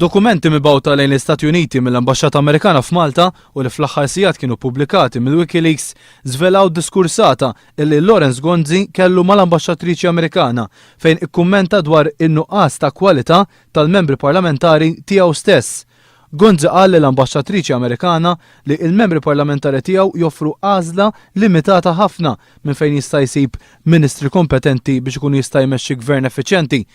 Dokumenti mibgħuta lejn l-Istati Uniti mill-Ambaxxata Amerikana f'Malta u li fl-aħħar sigħat kienu ppubblikati mill-WikiLeaks żvelaw diskursata illi Lawrence Gonzi kellu mal-Ambaxxatriċi Amerikana fejn ikkummenta dwar in-nuqqas ta' kwalità tal-membri parlamentari tiegħu stess. Gonzi qal lill-Ambaxxatriċi Amerikana li l-membri parlamentari tiegħu joffru għażla limitata ħafna minn fejn jista' jsib ministri kompetenti biex ikun jista' jmexxi gvern effiċjenti.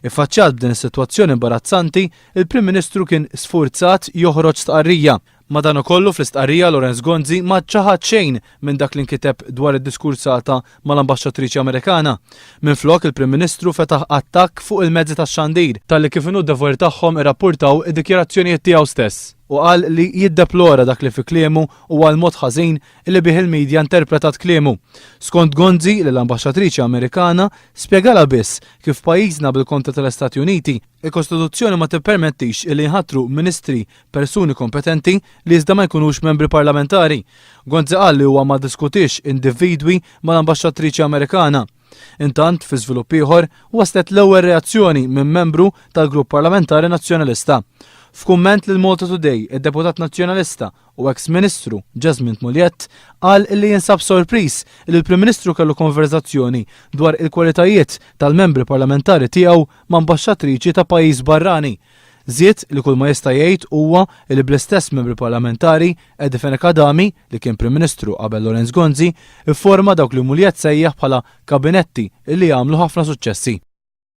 Iffaċċjat b'din is-sitwazzjoni imbarazzanti, il-Prim Ministru kien sfurzat joħroġ stqarrija. Madankollu fl-istqarrija Lawrence Gonzi ma ċaħad xejn minn dak li nkiteb dwar id-diskursata mal-Ambaxxatriċi Amerikana. Minflok il-Prim Ministru fetaħ attakk fuq il-mezzi tax-xandir talli kif inhu d-devoir tagħhom irrappurtaw id-dikjarazzjonijiet tiegħu stess u qal li jiddeplora dak li fi kliemu huwa l-mod ħażin li bih il-media interpretat kliemu. Skont Gonzi li l-Ambaxxatriċi Amerikana Spjegalha biss kif f'pajjiżna bil-kontra tal-Istati Uniti, il-Kostituzzjoni ma tippermettix illi jinħatru ministri persuni kompetenti li iżda ma jkunux membri parlamentari. Gonzi qal li huwa ma ddiskutiex individwi mal-ambaxxatriċi Amerikana. Intant, fi żvilupp ieħor, waslet l-ewwel reazzjoni minn membru tal-Grupp Parlamentari Nazzjonalista. F'kumment lil Malta Today, id-deputat Nazzjonalista u eks Ministru Jesmond Mugliett qal illi jinsab sorpriż li l-Prim Ministru kellu konverżazzjoni dwar il-kwalitajiet tal-membri parlamentari tiegħu ma' ambaxxatriċi ta' pajjiż barrani. Żied li kull ma jista' jgħid huwa li bl-istess membri parlamentari Eddie Fenech Adami, li kien Prim Ministru qabel Lawrence Gonzi, ifforma dawk li Mugliett sejjaħ bħala kabinetti illi għamlu ħafna suċċessi.